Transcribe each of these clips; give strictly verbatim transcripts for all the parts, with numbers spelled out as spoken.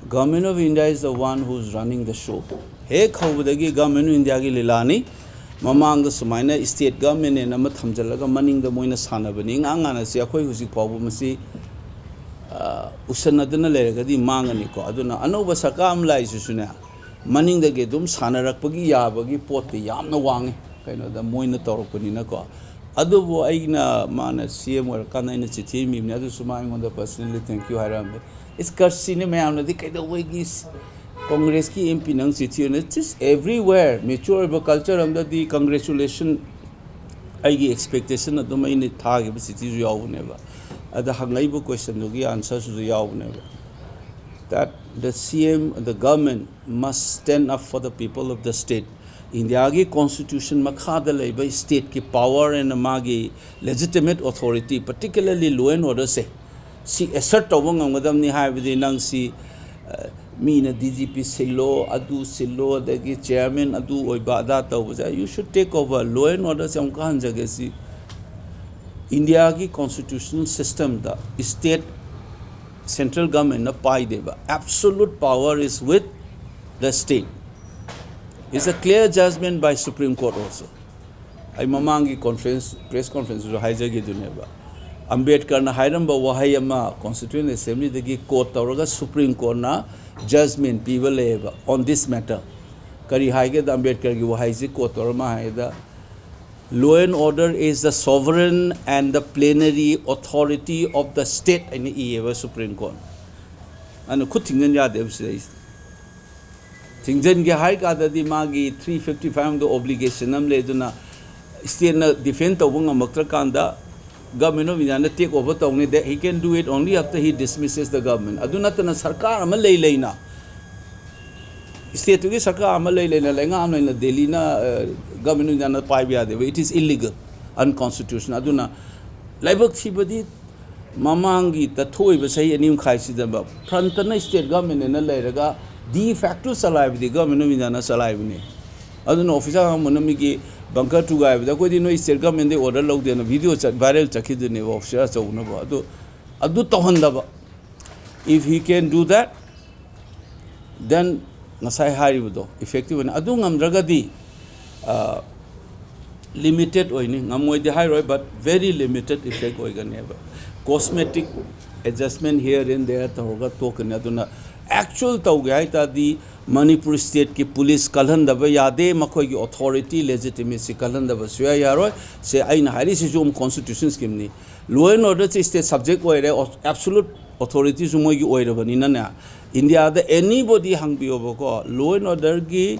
Government of India is the one who is running the show. ꯍꯦꯛ ꯍꯧꯕꯗꯒꯤ Government of Indiaꯒꯤ ꯂꯤꯂꯥꯅꯤ꯫ ꯃꯃꯥꯡꯗ ꯁꯨꯃꯥꯏꯅ state government ꯑꯃ ꯊꯝꯖꯤꯜꯂꯒ ꯃꯅꯤꯡꯗ ꯃꯣꯏꯅ ꯁꯥꯟꯅꯕꯅꯤ꯫ ꯉꯥꯡ ꯉꯥꯟꯅꯁꯤ ꯑꯩꯈꯣꯏ ꯍꯧꯖꯤꯛ ꯐꯥꯎꯕ ꯃꯁꯤ, ꯑ, ꯎꯁꯟꯅꯗꯅ ꯂꯩꯔꯒꯗꯤ ꯃꯥꯡꯒꯅꯤꯀꯣ꯫ ꯑꯗꯨꯅ ꯑꯅꯧꯕ ꯁꯔꯀꯥꯔ ꯑꯃ ꯂꯥꯛꯏꯁꯤꯁꯨꯅꯦ, ꯃꯅꯤꯡꯗꯒꯤ ꯑꯗꯨꯝ ꯁꯥꯟꯅꯔꯛꯄꯒꯤ ꯌꯥꯕꯒꯤ ꯄꯣꯠꯇꯤ ꯌꯥꯝꯅ ꯋꯥꯡꯉꯤ꯫ ꯀꯩꯅꯣꯗ ꯃꯣꯏꯅ ꯇꯧꯔꯛꯄꯅꯤꯅꯀꯣ꯫ ꯑꯗꯨꯕꯨ ꯑꯩꯅ, ꯃꯥꯅ C M ꯑꯣꯏꯔꯀꯥꯟꯗ ꯑꯩꯅ ꯆꯤꯊꯤ ꯑꯃ ꯏꯕꯅꯤ꯫ ꯑꯗꯨꯁꯨ ꯃꯥ ꯑꯩꯉꯣꯟꯗ personally thank you ꯍꯥꯏꯔꯛꯑꯝꯃꯦ꯫ It's courtesy ꯅꯤ꯫ ꯃꯌꯥꯝꯅꯗꯤ "ꯀꯩꯗꯧꯕꯒꯤ Congressꯀꯤ M P ꯅꯪ ꯆꯤꯊꯤ ꯑꯣꯏꯅ?" It is everywhere꯫ Mature ꯑꯣꯏꯕ culture ꯑꯃꯗꯗꯤ congratulation, ꯑꯩꯒꯤ expectation ꯑꯗꯨꯝ ꯑꯩꯅ ꯊꯥꯈꯤꯕ ꯆꯤꯊꯤꯁꯨ ꯌꯥꯎꯕꯅꯦꯕ꯫ ꯑꯗ ꯍꯪꯉꯛꯏꯕ questionꯗꯨꯒꯤ answerꯁꯨ ꯌꯥꯎꯕꯅꯦꯕ꯫ That the C M, the government must stand up for the people of the state. ꯏꯟꯗꯤꯌꯥꯒꯤ constitution ꯃꯈꯥꯗ ꯂꯩꯕ stateꯀꯤ power and ꯃꯥꯒꯤ legitimate authority, particularly law and orderꯁꯦ, ꯁꯤ assert ꯇꯧꯕ ꯉꯝꯒꯗꯕꯅꯤ꯫ ꯍꯥꯏꯕꯗꯤ ꯅꯪ ꯁꯤ, ꯑ, ꯃꯤꯅ D G P ꯁꯤꯜꯂꯣ, ꯑꯗꯨ ꯁꯤꯜꯂꯣ, ꯑꯗꯒꯤ chairman ꯑꯗꯨ ꯑꯣꯏꯕ ꯑꯗꯥ ꯇꯧꯕꯁꯦ, you should take over꯫ Law and orderꯁꯦ ꯑꯃꯨꯛꯀ ꯍꯟꯖꯒꯦ꯫ ꯁꯤ ꯏꯟꯗꯤꯌꯥꯒꯤ constitutional systemꯗ state central governmentꯅ ꯄꯥꯏꯗꯦꯕ꯫ Absolute power is with the state. It's a clear judgment by Supreme Court also. ꯑꯩ ꯃꯃꯥꯡꯒꯤ conference, press conferenceꯗꯁꯨ ꯍꯥꯏꯖꯈꯤꯗꯨꯅꯦꯕ꯫ ꯑꯝꯕꯦꯗꯀꯔꯅ ꯍꯥꯏꯔꯝꯕ ꯋꯥꯍꯩ ꯑꯃ Constituent Assemblyꯗꯒꯤ quote ꯇꯧꯔꯒ Supreme Courtꯅ judgment ꯄꯤꯕ ꯂꯩꯌꯦꯕ on this matter꯫ ꯀꯔꯤ ꯍꯥꯏꯒꯦꯗ, ꯑꯝꯕꯦꯗꯀꯔꯒꯤ ꯋꯥꯍꯩꯁꯤ quote ꯇꯧꯔ ꯃꯥ ꯍꯥꯏꯒꯦꯗ, "Law and order is the sovereign and the plenary authority of the state" ꯍꯥꯏꯅ ꯏꯌꯦꯕ Supreme Court꯫ ꯑꯗꯨꯅ ꯈꯨꯠ ꯊꯤꯡꯖꯤꯟ ꯌꯥꯗꯦꯕ ꯁꯤꯗꯩꯁꯤꯗ꯫ ꯊꯤꯡꯖꯤꯟꯒꯦ ꯍꯥꯏ ꯀꯥꯟꯗꯗꯤ ꯃꯥꯒꯤ three fifty five ꯑꯃꯗ obligation ꯑꯃ ꯂꯩ꯫ ꯑꯗꯨꯅ stateꯅ defend ꯇꯧꯕ ꯉꯝꯃꯛꯇ꯭ꯔꯀꯥꯟꯗ Government of Indiaꯅ take over ꯇꯧꯅꯤ꯫ That he can do it only after he dismisses the government꯫ ꯑꯗꯨ ꯅꯠꯇꯅ ꯁꯔꯀꯥꯔ ꯑꯃ ꯂꯩ ꯂꯩꯅ, stateꯇꯨꯒꯤ ꯁꯔꯀꯥꯔ ꯑꯃ ꯂꯩ ꯂꯩꯅ, ꯂꯩꯉꯥꯛ ꯑꯃ ꯂꯩꯅ ꯗꯦꯜꯂꯤꯅ, ꯑ, Government of Indiaꯅ ꯄꯥꯏꯕ ꯌꯥꯗꯦꯕ꯫ It is illegal, unconstitutional꯫ ꯑꯗꯨꯅ ꯂꯥꯏꯕꯛ ꯊꯤꯕꯗꯤ ꯃꯃꯥꯡꯒꯤ ꯇ-, ꯊꯣꯛꯏꯕ ꯆꯍꯤ ꯑꯅꯤ ꯃꯈꯥꯏꯁꯤꯗ ꯐ꯭ꯔꯟꯇꯅ state governmentꯅ ꯂꯩꯔꯒ de facto ꯆꯂꯥꯏꯕꯗꯤ Government of Indiaꯅ ꯆꯂꯥꯏꯕꯅꯤ꯫ ꯑꯗꯨꯅ officer ꯑꯃꯅ ꯃꯤꯒꯤ bunker ꯊꯨꯒꯥꯏꯕꯗ ꯑꯩꯈꯣꯏꯗꯤ ꯅꯣꯏ state governmentꯗꯒꯤ order ꯂꯧꯗꯦꯅ video ꯆꯠ-, viral ꯆꯠꯈꯤꯗꯣꯏꯅꯦꯕ officer ꯑꯆꯧꯕꯅꯕꯨ꯫ ꯑꯗꯨ, ꯑꯗꯨ ꯇꯧꯍꯟꯗꯕ꯫ If he can do that, Then ꯉꯁꯥꯏ ꯍꯥꯏꯔꯤꯕꯗꯣ effective ꯑꯣꯏꯅ ꯑꯗꯨ ꯉꯝꯗ꯭ꯔꯒꯗꯤ ꯂꯤꯃꯤꯇꯦꯠ ꯑꯣꯏꯅꯤ, ꯉꯝꯃꯣꯏꯗꯤ ꯍꯥꯏꯔꯣꯏ, but very limited effect ꯑꯣꯏꯒꯅꯦꯕ꯫ Cosmetic adjustment here and there ꯇꯧꯔꯒ ꯇꯣꯛꯀꯅꯤ꯫ ꯑꯗꯨꯅ actual ꯇꯧꯒꯦ ꯍꯥꯏ ꯇꯥꯔꯗꯤ ꯃꯅꯤꯄꯨꯔ ꯁ꯭ꯇꯦꯠꯀꯤ ꯄꯨꯂꯤꯁ ꯀꯜꯍꯟꯗꯕ ꯌꯥꯗꯦ, ꯃꯈꯣꯏꯒꯤ authority legitimacy ꯀꯜꯍꯟꯗꯕ ꯁꯨꯌꯥ ꯌꯥꯔꯣꯏ꯫ ꯁꯦ ꯑꯩꯅ ꯍꯥꯏꯔꯤꯁꯤꯁꯨ ꯑꯃꯨꯛ constitution scheme ꯅꯤ꯫ Law and order ꯁꯤ state subject ꯑꯣꯏꯔꯦ, absolute authority ꯁꯨ ꯃꯣꯏꯒꯤ ꯑꯣꯏꯔꯕꯅꯤꯅꯅꯦ, ꯏꯟꯗꯤꯌꯥꯗ anybody ꯍꯪꯕꯤꯌꯣꯕꯀꯣ, law and order ꯒꯤ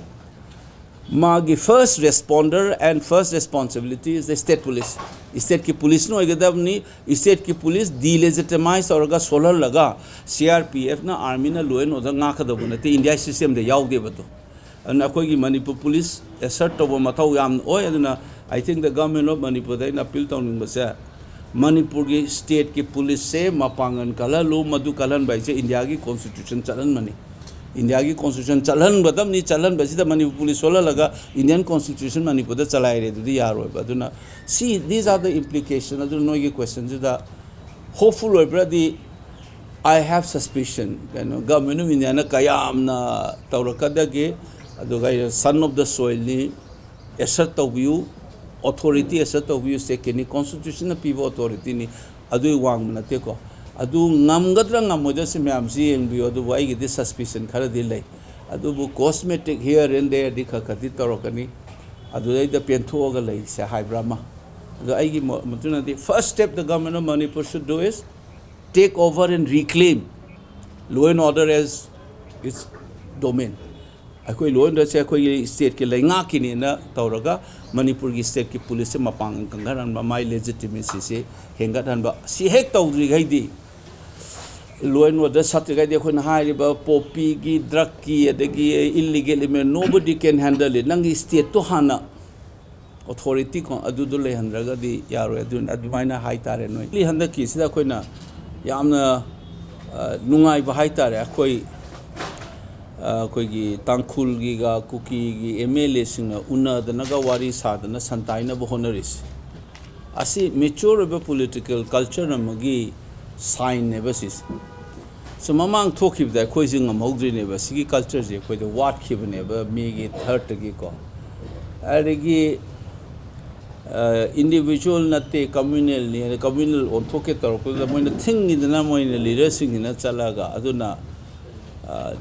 ꯃꯥꯒꯤ first responder and first responsibility is the state police꯫ ꯁ꯭ꯇꯦꯠꯀꯤ ꯄꯨꯂꯤꯁꯅ ꯑꯣꯏꯒꯗꯕꯅꯤ꯫ ꯁ꯭ꯇꯦꯠꯀꯤ ꯄꯨꯂꯤꯁ delegitimize ꯇꯧꯔꯒ ꯁꯣꯜꯍꯜꯂꯒ ꯁꯤ ꯑꯥꯔ ꯄꯤ ꯑꯦꯐꯅ, ꯑꯥꯔꯃꯤꯅ law and order ꯉꯥꯛꯀꯗꯧꯕ ꯅꯠꯇꯦ, ꯏꯟꯗꯤꯌꯥ system ꯗ ꯌꯥꯎꯗꯦꯕꯗꯣ꯫ ꯑꯗꯨꯅ ꯑꯩꯈꯣꯏꯒꯤ ꯃꯅꯤꯄꯨꯔ ꯄꯨꯂꯤꯁ assert ꯇꯧꯕ ꯃꯊꯧ ꯌꯥꯝꯅ ꯑꯣꯏ꯫ ꯑꯗꯨꯅ I think the government of Manipur ꯗ ꯑꯩꯅ appeal ꯇꯧꯅꯤꯡꯕꯁꯦ, ꯃꯅꯤꯄꯨꯔꯒꯤ ꯁ꯭ꯇꯦꯠꯀꯤ ꯄꯨꯂꯤꯁꯁꯦ ꯃꯄꯥꯡꯒꯜ ꯀꯜꯍꯜꯂꯨ꯫ ꯃꯗꯨ ꯀꯜꯍꯟꯕ ꯍꯥꯏꯁꯦ ꯏꯟꯗꯤꯌꯥꯒꯤ constitution ꯆꯠꯍꯟꯕꯅꯤ꯫ ꯏꯟꯗꯤꯌꯥꯒꯤ constitution ꯆꯠꯍꯟꯒꯗꯕꯅꯤ꯫ ꯆꯠꯍꯟꯕꯁꯤꯗ ꯃꯅꯤꯄꯨꯔ ꯄꯨꯂꯤꯁ ꯁꯣꯜꯍꯜꯂꯒ Indian constitution ꯃꯅꯤꯄꯨꯔꯗ ꯆꯂꯥꯏꯔꯦ, ꯑꯗꯨꯗꯤ ꯌꯥꯔꯣꯏꯕ꯫ ꯑꯗꯨꯅ see, these are the implication꯫ ꯑꯗꯨꯅ ꯅꯣꯏꯒꯤ question ꯁꯤꯗ hopeful ꯑꯣꯏꯕ꯭ꯔꯗꯤ, I have suspicion, ꯀꯩꯅꯣ, government of India ꯅ ꯀꯌꯥꯝꯅ ꯇꯧꯔꯛꯀꯗꯒꯦ꯫ ꯑꯗꯨꯒ ꯑꯩꯅ son of the soil ꯅꯤ, assert ꯇꯧꯕꯤꯌꯨ, authority assert ꯇꯧꯕꯤꯌꯨ, state ꯀꯤꯅꯤ, constitution ꯅ ꯄꯤꯕ authority ꯅꯤ, ꯑꯗꯨꯒꯤ ꯋꯥꯡꯕ ꯅꯠꯇꯦꯀꯣ꯫ ꯑꯗꯨ ꯉꯝꯒꯗ꯭ꯔꯥ ꯉꯝꯃꯣꯏꯗ꯭ꯔꯥ ꯁꯤ ꯃꯌꯥꯝꯁꯤ ꯌꯦꯡꯕꯤꯌꯨ꯫ ꯑꯗꯨꯕꯨ ꯑꯩꯒꯤꯗꯤ suspicion ꯈꯔꯗꯤ ꯂꯩ꯫ ꯑꯗꯨꯕꯨ cosmetic here and there ꯗꯤ ꯈꯔ ꯈꯔꯗꯤ ꯇꯧꯔꯛꯀꯅꯤ꯫ ꯑꯗꯨꯗꯩꯗ ꯄꯦꯟꯊꯣꯛꯑꯒ ꯂꯩꯁꯦ ꯍꯥꯏꯕ꯭ꯔꯥ ꯑꯃ꯫ ꯑꯗꯣ ꯑꯩꯒꯤ ꯃꯣ-, ꯃꯣꯠꯇꯨꯅꯗꯤ first step the government of Manipur should do is take over and reclaim law and order as its domain꯫ ꯑꯩꯈꯣꯏ law and order ꯁꯦ ꯑꯩꯈꯣꯏꯒꯤ ꯁ꯭ꯇꯦꯠꯀꯤ ꯂꯩꯉꯥꯛꯀꯤꯅꯦꯅ ꯇꯧꯔꯒ ꯃꯅꯤꯄꯨꯔꯒꯤ ꯁ꯭ꯇꯦꯠꯀꯤ ꯄꯨꯂꯤꯁꯁꯦ ꯃꯄꯥꯡꯒꯜ ꯀꯟꯈꯠꯍꯟꯕ, ꯃꯥꯏ legitimacy ꯁꯦ ꯍꯦꯟꯒꯠꯍꯟꯕ, ꯁꯤ ꯍꯦꯛ ꯇꯧꯗ꯭ꯔꯤꯈꯩꯗꯤ, law and order ꯁꯠꯇ꯭ꯔꯤꯈꯩꯗꯤ ꯑꯩꯈꯣꯏꯅ ꯍꯥꯏꯔꯤꯕ ꯄꯣꯄꯤꯒꯤ, drug ꯀꯤ, ꯑꯗꯒꯤ illegal immigrant, nobody can handle it꯫ ꯅꯪꯒꯤ ꯁ꯭ꯇꯦꯠꯇꯣ ꯍꯥꯟꯅ authority ꯀꯣ, ꯑꯗꯨꯗꯣ ꯂꯩꯍꯟꯗ꯭ꯔꯒꯗꯤ ꯌꯥꯔꯣꯏ꯫ ꯑꯗꯨꯅ ꯑꯗꯨꯃꯥꯏꯅ ꯍꯥꯏꯇꯥꯔꯦ ꯅꯣꯏ꯫ ꯍꯟꯗꯛꯀꯤꯁꯤꯗ ꯑꯩꯈꯣꯏꯅ ꯌꯥꯝꯅ, ꯑ, ꯅꯨꯡꯉꯥꯏꯕ ꯍꯥꯏꯇꯥꯔꯦ, ꯑꯩꯈꯣꯏ, ꯑ, ꯑꯩꯈꯣꯏꯒꯤ ꯇꯥꯡꯈꯨꯜꯒꯤꯒ ꯀꯨꯀꯤꯒꯤ ꯑꯦꯝ ꯑꯦꯜ ꯑꯦꯁꯤꯡꯅ ꯎꯅꯗꯅꯒ ꯋꯥꯔꯤ ꯁꯥꯗꯅ ꯁꯟꯇꯥꯏꯅꯕ ꯍꯣꯠꯅꯔꯤꯁꯦ꯫ ꯑꯁꯤ mature ꯑꯣꯏꯕ political culture ꯑꯃꯒꯤ sign ꯅꯦꯕ ꯁꯤꯁꯦ꯫ ꯁꯨꯝ ꯃꯃꯥꯡ ꯊꯣꯛꯈꯤꯕꯗ ꯑꯩꯈꯣꯏꯁꯦ ꯉꯝꯍꯧꯗ꯭ꯔꯤꯅꯦꯕ꯫ ꯁꯤꯒꯤ ꯀꯜꯆꯔꯁꯦ ꯑꯩꯈꯣꯏꯗ ꯋꯥꯠꯈꯤꯕꯅꯦꯕ ꯃꯦꯒꯤ ꯊꯥꯔꯠꯇꯒꯤꯀꯣ꯫ ꯑꯗꯒꯤ ꯏꯟꯗꯤꯕꯤꯖꯨꯋꯦꯜ ꯅꯠꯇꯦ, ꯀꯝꯃ꯭ꯌꯨꯅꯦꯜꯅꯤ, ꯀꯝꯃ꯭ꯌꯨꯅꯦꯜ ꯑꯣꯟꯊꯣꯛꯀꯦ ꯇꯧꯔꯛꯄꯗꯨꯗ ꯃꯣꯏꯅ ꯊꯤꯡꯉꯤꯗꯅ, ꯃꯣꯏꯅ ꯂꯤꯗꯔꯁꯤꯡꯁꯤꯅ ꯆꯠꯂꯒ꯫ ꯑꯗꯨꯅ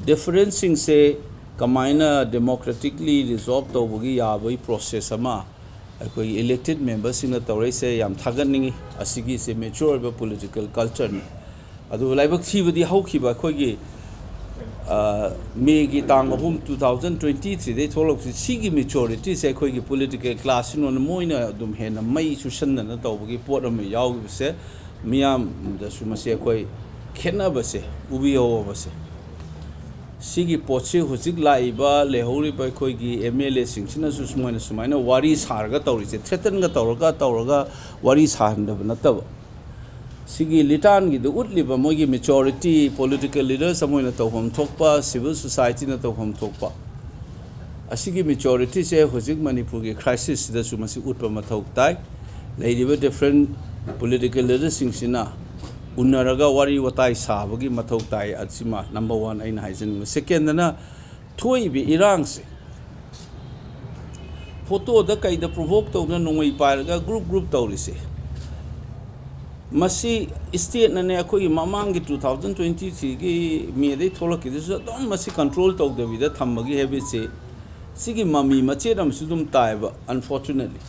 ꯗꯤꯐꯔꯦꯟꯁꯁꯤꯡꯁꯦ ꯀꯃꯥꯏꯅ ꯗꯦꯃꯣꯀ꯭ꯔꯦꯇꯤꯛꯂꯤ ꯔꯤꯖꯣꯜꯕ ꯇꯧꯕꯒꯤ ꯌꯥꯕꯒꯤ ꯄ꯭ꯔꯣꯁꯦꯁ ꯑꯃ ꯑꯩꯈꯣꯏꯒꯤ ꯏꯂꯦꯛꯇꯦꯗ ꯃꯦꯝꯕꯔꯁꯤꯡꯅ ꯇꯧꯔꯛꯏꯁꯦ ꯌꯥꯝ ꯊꯥꯒꯠꯅꯤꯡꯉꯤ꯫ ꯑꯁꯤꯒꯤꯁꯦ ꯃꯦꯆ꯭ꯌꯣꯔ ꯑꯣꯏꯕ ꯄꯣꯂꯤꯇꯤꯀꯦꯜ ꯀꯜꯆꯔꯅꯤ꯫ ꯑꯗꯨꯕꯨ ꯂꯥꯏꯕꯛ ꯊꯤꯕꯗꯤ ꯍꯧꯈꯤꯕ ꯑꯩꯈꯣꯏꯒꯤ, ꯑ, ꯃꯦꯒꯤ ꯇꯥꯡ ꯑꯍꯨꯝ, two thousand twenty threeꯗꯩ ꯊꯣꯛꯂꯛꯄꯁꯤ, ꯁꯤꯒꯤ ꯃꯦꯆꯣꯔꯤꯇꯤꯁꯦ ꯑꯩꯈꯣꯏꯒꯤ ꯄꯣꯂꯤꯇꯤꯀꯦꯜ ꯀ꯭ꯂꯥꯁꯁꯤꯅ ꯃꯣꯏꯅ ꯑꯗꯨꯝ ꯍꯦꯟꯅ ꯃꯩ ꯆꯨꯁꯟꯗꯅ ꯇꯧꯕꯒꯤ ꯄꯣꯠ ꯑꯃ ꯌꯥꯎꯈꯤꯕꯁꯦ, ꯃꯤꯌꯥꯝꯗꯁꯨ ꯃꯁꯤ ꯑꯩꯈꯣꯏ ꯈꯦꯠꯅꯕꯁꯦ ꯎꯕꯤꯍꯧꯕꯁꯦ꯫ ꯁꯤꯒꯤ ꯄꯣꯠꯁꯤ ꯍꯧꯖꯤꯛ ꯂꯥꯛꯏꯕ, ꯂꯩꯍꯧꯔꯤꯕ ꯑꯩꯈꯣꯏꯒꯤ ꯑꯦꯝ ꯑꯦꯜ ꯑꯦꯁꯤꯡꯁꯤꯅꯁꯨ ꯃꯣꯏꯅ ꯁꯨꯃꯥꯏꯅ ꯋꯥꯔꯤ ꯁꯥꯔꯒ ꯇꯧꯔꯤꯁꯦ, ꯊ꯭ꯔꯦꯇꯟꯒ ꯇꯧꯔꯒ, ꯇꯧꯔꯒ ꯋꯥꯔꯤ ꯁꯥꯍꯟꯗꯕ ꯅꯠꯇꯕ, ꯁꯤꯒꯤ ꯂꯤꯇꯥꯟꯒꯤꯗ ꯎꯠꯂꯤꯕ ꯃꯣꯏꯒꯤ ꯃꯦꯆꯣꯔꯤꯇꯤ, ꯄꯣꯂꯤꯇꯤꯀꯦꯜ ꯂꯤꯗꯔꯁ ꯑꯃ ꯑꯣꯏꯅ ꯇꯧꯐꯝ ꯊꯣꯛꯄ, ꯁꯤꯚꯤꯜ ꯁꯣꯁꯥꯏꯇꯤꯅ ꯇꯧꯐꯝ ꯊꯣꯛꯄ, ꯑꯁꯤꯒꯤ ꯃꯦꯆꯣꯔꯤꯇꯤꯁꯦ ꯍꯧꯖꯤꯛ ꯃꯅꯤꯄꯨꯔꯒꯤ ꯀ꯭ꯔꯥꯏꯁꯤꯁꯁꯤꯗꯁꯨ ꯃꯁꯤ ꯎꯠꯄ ꯃꯊꯧ ꯇꯥꯏ꯫ ꯂꯩꯔꯤꯕ ꯗꯤꯐ꯭ꯔꯦꯟ ꯄꯣꯂꯤꯇꯤꯀꯦꯜ ꯂꯤꯗꯔꯁꯤꯡꯁꯤꯅ ꯎꯅꯔꯒ ꯋꯥꯔꯤ ꯋꯥꯇꯥꯏ ꯁꯥꯕꯒꯤ ꯃꯊꯧ ꯇꯥꯏ꯫ ꯑꯁꯤꯃ ꯅꯝꯕꯔ ꯋꯥꯟ ꯑꯩꯅ ꯍꯥꯏꯖꯅꯤꯡꯕ꯫ ꯁꯦꯀꯦꯟꯗꯅ, ꯊꯣꯛꯏꯕ ꯏꯔꯥꯡꯁꯦ ꯐꯣꯇꯣꯗ ꯀꯩꯗ ꯄ꯭ꯔꯣꯚꯣꯛ ꯇꯧꯗꯅ ꯅꯣꯡꯃꯩ ꯄꯥꯏꯔꯒ ꯒ꯭ꯔꯨꯞ ꯒ꯭ꯔꯨꯞ ꯇꯧꯔꯤꯁꯦ, ꯃꯁꯤ ꯏꯁꯇꯦꯠꯅꯅꯦ ꯑꯩꯈꯣꯏꯒꯤ ꯃꯃꯥꯡꯒꯤ two thousand twenty threeꯒꯤ ꯃꯦꯗꯩ ꯊꯣꯛꯂꯛꯈꯤꯗꯨꯁꯨ ꯑꯗꯨꯝ ꯃꯁꯤ ꯀꯟꯇ꯭ꯔꯣꯜ ꯇꯧꯗꯕꯤꯗ ꯊꯝꯕꯒꯤ ꯍꯦꯕꯤꯠꯁꯦ, ꯁꯤꯒꯤ ꯃꯃꯤ ꯃꯆꯦꯠ ꯑꯃꯁꯨ ꯑꯗꯨꯝ ꯇꯥꯏꯕ, unfortunately꯫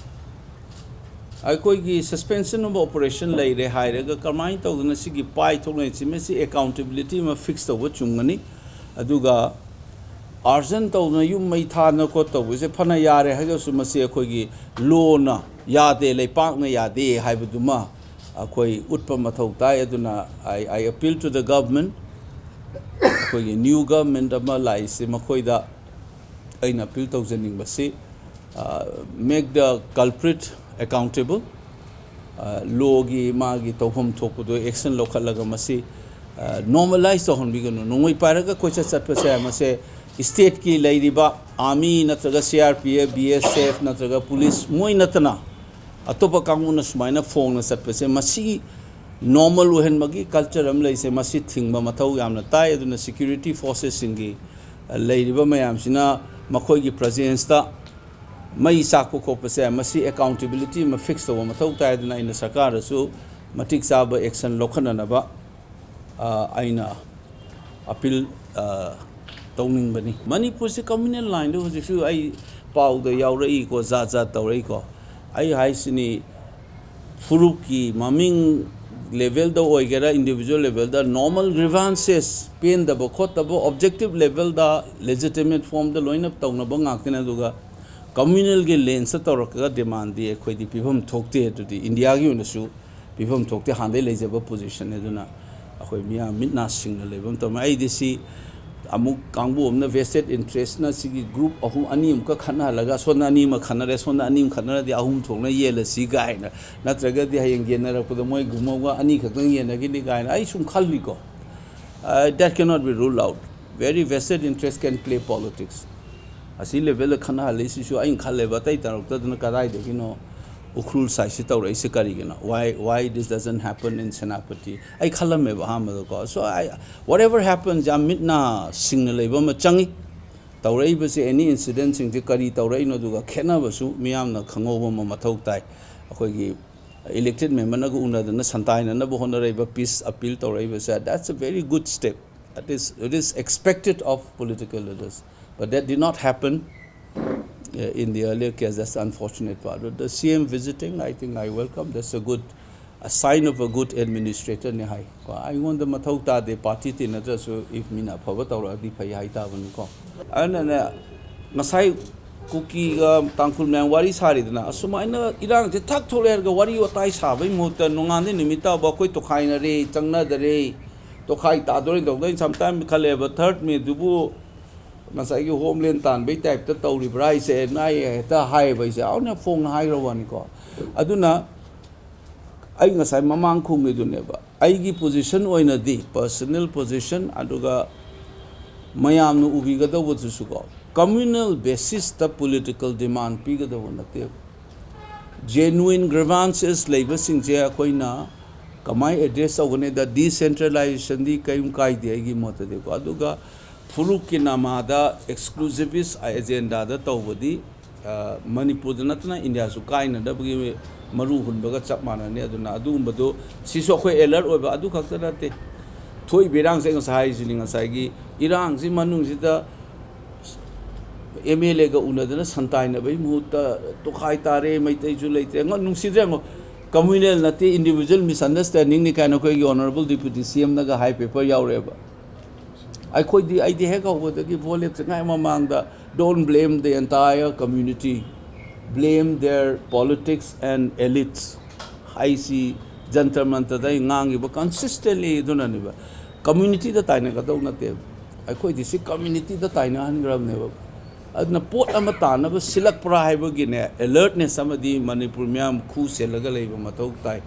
ꯑꯩꯈꯣꯏꯒꯤ suspension of operation ꯂꯩꯔꯦ ꯍꯥꯏꯔꯒ ꯀꯃꯥꯏꯅ ꯇꯧꯗꯅ ꯁꯤꯒꯤ ꯄꯥꯏ ꯊꯣꯛꯅꯔꯤꯁꯤ? ꯃꯁꯤ ꯑꯦꯀꯥꯎꯟꯇꯦꯕꯤꯂꯤꯇꯤ ꯑꯃ ꯐꯤꯛꯁ ꯇꯧꯕ ꯆꯨꯝꯒꯅꯤ꯫ ꯑꯗꯨꯒ ꯑꯥꯔꯖꯟ ꯇꯧꯗꯅ ꯌꯨꯝ ꯃꯩ ꯊꯥꯗꯅ ꯈꯣꯠ ꯇꯧꯕꯁꯦ ꯐꯅ ꯌꯥꯔꯦ ꯍꯥꯏꯔꯒꯁꯨ, ꯃꯁꯤ ꯑꯩꯈꯣꯏꯒꯤ ꯂꯣꯅ ꯌꯥꯗꯦ, ꯂꯩꯄꯥꯛꯅ ꯌꯥꯗꯦ ꯍꯥꯏꯕꯗꯨꯃ ꯑꯩꯈꯣꯏ ꯎꯠꯄ ꯃꯊꯧ ꯇꯥꯏ꯫ ꯑꯗꯨꯅ I, I appeal to the government, ꯑꯩꯈꯣꯏꯒꯤ ꯅ꯭ꯌꯨ ꯒꯚꯔꯟꯃꯦꯟꯠ ꯑꯃ ꯂꯥꯛꯏꯁꯦ, ꯃꯈꯣꯏꯗ ꯑꯩꯅ ꯑꯄꯤꯜ ꯇꯧꯖꯅꯤꯡꯕꯁꯤ, make the culprit accountable꯫ ꯂꯣꯒꯤ ꯃꯥꯒꯤ ꯇꯧꯐꯝ ꯊꯣꯛꯄꯗꯣ ꯑꯦꯛꯁꯟ ꯂꯧꯈꯠꯂꯒ ꯃꯁꯤ ꯅꯣꯔꯃꯦꯂꯥꯏꯁ ꯇꯧꯍꯟꯕꯤꯒꯅꯨ꯫ ꯅꯣꯡꯃꯩ ꯄꯥꯏꯔꯒ ꯀꯣꯏꯆꯠ ꯆꯠꯄꯁꯦ, ꯃꯁꯦ ꯁ꯭ꯇꯦꯠꯀꯤ ꯂꯩꯔꯤꯕ ꯑꯥꯔꯃꯤ ꯅꯠꯇ꯭ꯔꯒ C R P F, B S F ꯅꯠꯇ꯭ꯔꯒ ꯄꯨꯂꯤꯁ, ꯃꯣꯏ ꯅꯠꯇꯅ ꯑꯇꯣꯞꯄ ꯀꯥꯡꯕꯨꯅ ꯁꯨꯃꯥꯏꯅ ꯐꯣꯡꯅ ꯆꯠꯄꯁꯦ, ꯃꯁꯤ ꯅꯣꯔꯃꯦꯜ ꯑꯣꯏꯍꯟꯕꯒꯤ ꯀꯜꯆꯔ ꯑꯃ ꯂꯩꯁꯦ, ꯃꯁꯤ ꯊꯤꯡꯕ ꯃꯊꯧ ꯌꯥꯝꯅ ꯇꯥꯏ꯫ ꯑꯗꯨꯅ ꯁꯦꯀ꯭ꯌꯨꯔꯤꯇꯤ ꯐꯣꯔꯁꯦꯁꯁꯤꯡꯒꯤ, ꯑ, ꯂꯩꯔꯤꯕ ꯃꯌꯥꯝꯁꯤꯅ ꯃꯈꯣꯏꯒꯤ ꯄ꯭ꯔꯖꯦꯟꯁꯇ ꯃꯩ ꯆꯥꯛꯄ ꯈꯣꯠꯄꯁꯦ, ꯃꯁꯤ ꯑꯦꯀꯥꯎꯟꯇꯦꯕꯤꯂꯤꯇꯤ ꯑꯃ ꯐꯤꯛꯁ ꯇꯧꯕ ꯃꯊꯧ ꯇꯥꯏ꯫ ꯑꯗꯨꯅ ꯑꯩꯅ ꯁꯔꯀꯥꯔꯗꯁꯨ ꯃꯇꯤꯛ ꯆꯥꯕ ꯑꯦꯛꯁꯟ ꯂꯧꯈꯠꯅꯅꯕ, ꯑ, ꯑꯩꯅ ꯑꯄꯤꯜ, ꯑ, ꯇꯧꯅꯤꯡꯕꯅꯤ꯫ ꯃꯅꯤꯄꯨꯔꯁꯤ ꯀꯝꯃ꯭ꯌꯨꯅꯦꯜ ꯂꯥꯏꯟꯗ ꯍꯧꯖꯤꯛꯁꯨ ꯑꯩ ꯄꯥꯎꯗ ꯌꯥꯎꯔꯛꯏꯀꯣ, ꯖꯥꯠ ꯖꯥꯠ ꯇꯧꯔꯛꯏꯀꯣ꯫ ꯑꯩ ꯍꯥꯏꯁꯤꯅꯤ, ꯐꯨꯔꯨꯞꯀꯤ ꯃꯃꯤꯡ ꯂꯦꯚꯦꯜꯗ ꯑꯣꯏꯒꯦꯔꯥ, ꯏꯟꯗꯤꯕꯤꯖꯨꯋꯦꯜ ꯂꯦꯚꯦꯜꯗ, ꯅꯣꯔꯃꯦꯜ ꯒ꯭ꯔꯤꯚꯥꯟꯁꯦꯁ, ꯄꯦꯟꯗꯕ ꯈꯣꯠꯇꯕ, ꯑꯣꯕꯖꯦꯛꯇꯤꯚ ꯂꯦꯚꯦꯜꯗ, ꯂꯦꯖꯤꯇꯤꯃꯦꯠ ꯐꯣꯔꯝꯗ ꯂꯣꯏꯅ ꯇꯧꯅꯕ ꯉꯥꯛꯇꯅꯤ꯫ ꯑꯗꯨꯒ ꯀꯝꯃ꯭ꯌꯨꯅꯦꯜꯒꯤ ꯂꯦꯟꯁꯇ ꯇꯧꯔꯛꯀꯒ ꯗꯤꯃꯥꯟꯗꯤ ꯑꯩꯈꯣꯏꯗꯤ ꯄꯤꯐꯝ ꯊꯣꯛꯇꯦ꯫ ꯑꯗꯨꯗꯤ ꯏꯟꯗꯤꯌꯥꯒꯤ ꯑꯣꯏꯅꯁꯨ ꯄꯤꯐꯝ ꯊꯣꯛꯇꯦ, ꯍꯥꯟꯅꯗꯩ ꯂꯩꯖꯕ ꯄꯣꯖꯤꯁꯟꯅꯤ꯫ ꯑꯗꯨꯅ ꯑꯩꯈꯣꯏ ꯃꯤꯌꯥꯝ ꯃꯤꯠ ꯅꯥ ꯁꯤꯡꯅ ꯂꯩꯕ ꯑꯃ ꯇꯧꯔꯝꯃꯦ꯫ ꯑꯩꯗꯤ ꯁꯤ ꯑꯃꯨꯛ ꯀꯥꯡꯕꯨ ꯑꯃꯅ ꯚꯦꯁꯇꯦꯠ ꯏꯟꯇꯔꯦꯁꯅ ꯁꯤꯒꯤ ꯒ꯭ꯔꯨꯞ ꯑꯍꯨꯝ, ꯑꯅꯤ ꯑꯃꯨꯛꯀ ꯈꯠꯅꯍꯜꯂꯒ, ꯁꯣꯝꯗ ꯑꯅꯤ ꯑꯃ ꯈꯠꯅꯔꯦ, ꯁꯣꯝꯗ ꯑꯅꯤ ꯑꯃ ꯈꯠꯅꯔꯗꯤ ꯑꯍꯨꯝ ꯊꯣꯛꯅ ꯌꯦꯜꯂꯁꯤ ꯀꯥꯏꯅ, ꯅꯠꯇ꯭ꯔꯒꯗꯤ ꯍꯌꯦꯡ ꯌꯦꯟꯅꯔꯛꯄꯗ ꯃꯣꯏ ꯒ꯭ꯔꯨꯞ ꯑꯃꯒ ꯑꯅꯤ ꯈꯛꯇꯪ ꯌꯦꯟꯅꯈꯤꯅꯤ ꯀꯥꯏꯅ ꯑꯩ ꯁꯨꯝ ꯈꯜꯂꯤꯀꯣ꯫ Uh, that cannot be ruled out. Very vested interest can play politics. ꯑꯁꯤ ꯂꯦꯚꯦꯜꯗ ꯈꯠꯅꯍꯜꯂꯤꯁꯤꯁꯨ ꯑꯩꯅ ꯈꯜꯂꯦꯕ, ꯑꯇꯩ ꯇꯧꯔꯛꯇꯗꯅ ꯀꯗꯥꯏꯗꯒꯤꯅꯣ ꯎꯈ꯭ꯔꯨꯜ ꯁꯥꯏꯠꯁꯤ ꯇꯧꯔꯛꯏꯁꯤ ꯀꯔꯤꯒꯤꯅꯣ? Why, why this doesn't happen in Senapati? ꯑꯩ ꯈꯜꯂꯝꯃꯦꯕ ꯑꯍꯥꯟꯕꯗꯀꯣ꯫ So I, whatever happens, ꯌꯥꯝ ꯃꯤꯠ ꯅꯥ ꯁꯤꯡꯅ ꯂꯩꯕ ꯑꯃ ꯆꯪꯉꯤ꯫ ꯇꯧꯔꯛꯏꯕꯁꯤ, ꯑꯦꯅꯤ ꯏꯟꯁꯤꯗꯦꯟꯁꯤꯡꯁꯤ ꯀꯔꯤ ꯇꯧꯔꯛꯏꯅꯣ, ꯑꯗꯨꯒ ꯈꯦꯠꯅꯕꯁꯨ ꯃꯤꯌꯥꯝꯅ ꯈꯪꯍꯧꯕ ꯑꯃ ꯃꯊꯧ ꯇꯥꯏ꯫ ꯑꯩꯈꯣꯏꯒꯤ ꯏꯂꯦꯛꯇꯦꯠ ꯃꯦꯝꯕꯔꯅꯒ ꯎꯅꯗꯅ ꯁꯟꯇꯥꯏꯅꯅꯕ ꯍꯣꯠꯅꯔꯛꯏꯕ, ꯄꯤꯁ ꯑꯄꯤꯜ ꯇꯧꯔꯛꯏꯕꯁꯦ, that's a very good step. That is, it is expected of political leaders. But that did not happen, uh, in the earlier case. That's the unfortunate part. But the C M visiting, I think I welcome. That's a good, a sign of a good administrator ꯅꯤ ꯍꯥꯏ꯫ ꯀꯣ, ꯑꯩꯉꯣꯟꯗ ꯃꯊꯧ ꯇꯥꯗꯦ, party ꯇꯤꯟꯅꯗ꯭ꯔꯁꯨ, if ꯃꯤꯅ ꯑꯐꯕ ꯇꯧꯔꯛꯑꯗꯤ ꯐꯩ ꯍꯥꯏꯇꯥꯕꯅꯤꯀꯣ꯫ ꯑꯗꯨꯅꯅꯦ, ꯉꯁꯥꯏ ꯀꯨꯀꯤꯒ ꯇꯥꯡꯈꯨꯜ ꯃꯌꯥꯝ ꯋꯥꯔꯤ ꯁꯥꯔꯤꯗꯅ, ꯑꯁꯨꯃꯥꯏꯅ ꯏꯔꯥꯡꯁꯦ ꯊꯛ ꯊꯣꯛꯂꯦ ꯍꯥꯏꯔꯒ ꯋꯥꯔꯤ ꯋꯥꯇꯥꯏ ꯁꯥꯕꯩ ꯃꯍꯨꯠꯇ ꯅꯣꯡꯉꯥꯟꯗꯩ ꯅꯨꯃꯤꯠ ꯇꯥꯕ ꯑꯩꯈꯣꯏ ꯇꯣꯈꯥꯏꯅꯔꯦ, ꯆꯪꯅꯗꯔꯦ, ꯇꯣꯈꯥꯏ ꯇꯥꯗꯣꯔꯦ ꯇꯧꯗꯣꯏꯅꯤ꯫ Sometime ꯈꯜꯂꯦꯕ, ꯊꯥꯔꯠ ꯃꯦꯗꯨꯕꯨ ꯉꯁꯥꯏꯒꯤ ꯍꯣꯝꯂꯦꯟ ꯇꯥꯟꯕꯩ ꯇꯥꯏꯞꯇ ꯇꯧꯔꯤꯕ꯭ꯔꯥ ꯍꯥꯏꯁꯦ, ꯅꯥꯏ ꯍꯦꯛꯇ ꯍꯥꯏꯌꯦꯕ ꯑꯩꯁꯦ, ꯑꯗꯨꯅ ꯐꯣꯡꯅ ꯍꯥꯏꯈ꯭ꯔ ꯋꯥꯅꯤꯀꯣ꯫ ꯑꯗꯨꯅ ꯑꯩ ꯉꯁꯥꯏ ꯃꯃꯥꯡ ꯈꯨꯝꯃꯤꯗꯨꯅꯦꯕ, ꯑꯩꯒꯤ ꯄꯣꯖꯤꯁꯟ ꯑꯣꯏꯅꯗꯤ, ꯄꯔꯁꯅꯦꯜ ꯄꯣꯖꯤꯁꯟ, ꯑꯗꯨꯒ ꯃꯌꯥꯝꯅ ꯎꯕꯤꯒꯗꯧꯕꯗꯨꯁꯨꯀꯣ, ꯀꯝꯃ꯭ꯌꯨꯅꯦꯜ ꯕꯦꯁꯤꯁꯇ ꯄꯣꯂꯤꯇꯤꯀꯦꯜ ꯗꯤꯃꯥꯟ ꯄꯤꯒꯗꯧꯕ ꯅꯠꯇꯦꯕ꯫ ꯖꯦꯅꯨꯏꯟ ꯒ꯭ꯔꯤꯚꯥꯟꯁꯦꯁ ꯂꯩꯕꯁꯤꯡꯁꯦ ꯑꯩꯈꯣꯏꯅ ꯀꯃꯥꯏꯅ ꯑꯦꯗ꯭ꯔꯦꯁ ꯇꯧꯒꯅꯤꯗ, ꯗꯤꯁꯦꯟꯇ꯭ꯔꯦꯂꯥꯏꯖꯦꯁꯟꯗꯤ ꯀꯔꯤꯝ ꯀꯥꯏꯗꯦ ꯑꯩꯒꯤ ꯃꯣꯠꯇꯗꯤꯀꯣ꯫ ꯑꯗꯨꯒ ꯐꯨꯔꯨꯞꯀꯤ ꯅꯃꯥꯗ ꯑꯦꯛꯁꯀ꯭ꯂꯨꯁꯤꯚꯤꯁ ꯑꯦꯖꯦꯟꯗꯥꯗ ꯇꯧꯕꯗꯤ, ꯑ, ꯃꯅꯤꯄꯨꯔꯗ ꯅꯠꯇꯅ ꯏꯟꯗꯤꯌꯥꯁꯨ ꯀꯥꯏꯅꯅꯕꯒꯤ ꯃꯔꯨ ꯍꯨꯟꯕꯒ ꯆꯞ ꯃꯥꯟꯅꯅꯤ꯫ ꯑꯗꯨꯅ ꯑꯗꯨꯒꯨꯝꯕꯗꯣ, ꯁꯤꯁꯨ ꯑꯩꯈꯣꯏ ꯑꯦꯂꯔꯠ ꯑꯣꯏꯕ꯫ ꯑꯗꯨ ꯈꯛꯇ ꯅꯠꯇꯦ, ꯊꯣꯛꯏꯕ ꯏꯔꯥꯡꯁꯦ ꯑꯩ ꯉꯁꯥꯏ ꯍꯥꯏꯔꯤꯁꯤꯅꯤ, ꯉꯁꯥꯏꯒꯤ ꯏꯔꯥꯡꯁꯤ ꯃꯅꯨꯡꯁꯤꯗ ꯑꯦꯝ ꯑꯦꯜ ꯑꯦꯒ ꯎꯅꯗꯅ ꯁꯟꯇꯥꯏꯅꯕꯒꯤ ꯃꯍꯨꯠꯇ ꯇꯣꯈꯥꯏ ꯇꯥꯔꯦ, ꯃꯩꯇꯩꯁꯨ ꯂꯩꯇ꯭ꯔꯦ, ꯉ-, ꯅꯨꯡꯁꯤꯗ꯭ꯔꯦ ꯌꯦꯡꯉꯣ꯫ ꯀꯝꯃ꯭ꯌꯨꯅꯦꯜ ꯅꯠꯇꯦ, ꯏꯟꯗꯤꯚꯤꯖꯨꯋꯦꯜ ꯃꯤꯁꯑꯟꯗꯔꯁꯇꯦꯟꯗꯤꯡꯅꯤ ꯀꯥꯏꯅ ꯑꯩꯈꯣꯏꯒꯤ ꯑꯣꯅꯔꯦꯕꯜ ꯗꯤꯄ꯭ꯌꯨꯇꯤ ꯁꯤ ꯑꯦꯝꯅꯒ ꯍꯥꯏ ꯄꯦꯄꯔ ꯌꯥꯎꯔꯛꯑꯦꯕ꯫ ꯑꯩꯈꯣꯏꯗꯤ, ꯑꯩꯗꯤ ꯍꯦꯛ ꯍꯧꯕꯗꯒꯤ ꯚꯣꯠ ꯂꯦꯞꯇ꯭ꯔꯤꯉꯩ ꯃꯃꯥꯡꯗ, "Don't blame the entire community, blame their politics and elites" ꯍꯥꯏꯁꯤ ꯖꯟꯇꯔ ꯃꯟꯇꯔꯗ ꯑꯩ ꯉꯥꯡꯉꯤꯕ ꯀꯟꯁꯤꯁꯇꯦꯟꯂꯤ ꯑꯗꯨꯅꯅꯦꯕ꯫ ꯀꯝꯃ꯭ꯌꯨꯅꯤꯇꯤꯗ ꯇꯥꯏꯅꯒꯗꯧ ꯅꯠꯇꯦꯕ꯫ ꯑꯩꯈꯣꯏꯗꯤ ꯁꯤ ꯀꯝꯃ꯭ꯌꯨꯅꯤꯇꯤꯗ ꯇꯥꯏꯅꯍꯟꯈ꯭ꯔꯕꯅꯦꯕ꯫ ꯑꯗꯨꯅ ꯄꯣꯠ ꯑꯃ ꯇꯥꯅꯕ ꯁꯤꯜꯂꯛꯄ꯭ꯔꯥ ꯍꯥꯏꯕꯒꯤꯅꯦ, ꯑꯦꯂꯔꯠꯅꯦꯁ ꯑꯃꯗꯤ ꯃꯅꯤꯄꯨꯔ ꯃꯤꯌꯥꯝ ꯈꯨ ꯁꯦꯜꯂꯒ ꯂꯩꯕ ꯃꯊꯧ ꯇꯥꯏ꯫